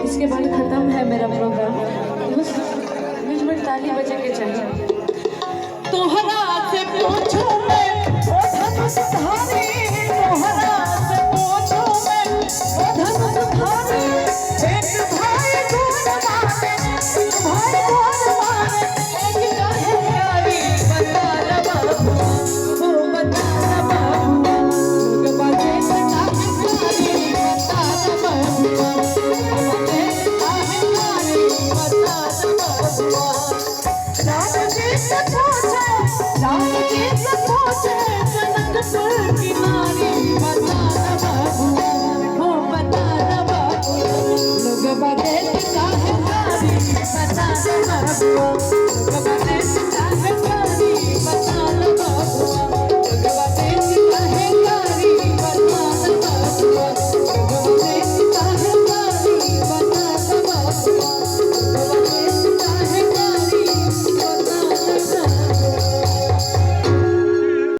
इसके बाद खत्म है मेरा प्रोग्राम। बस 20 मिनट ताली बजे के चाहिए। तोहरा से पूछूं मैं, ओ धनुषधारी, तोहरा से पूछूं मैं, ओ धनुषधारी, एक भाई गोर बाने, एक भाई गोर बाने, एक काहे कारी, बता ना बबुआ, ओ बता ना बबुआ, लोग बाजे काहे कारी, बता ना बबुआ, बाजे काहे कारी, बता ना बबुआ। राम जी से पूछे, राम जी से पूछे जनकपुर की नारी, बता ना बबुआ, हो बता ना बबुआ, लोग बाजे काहे।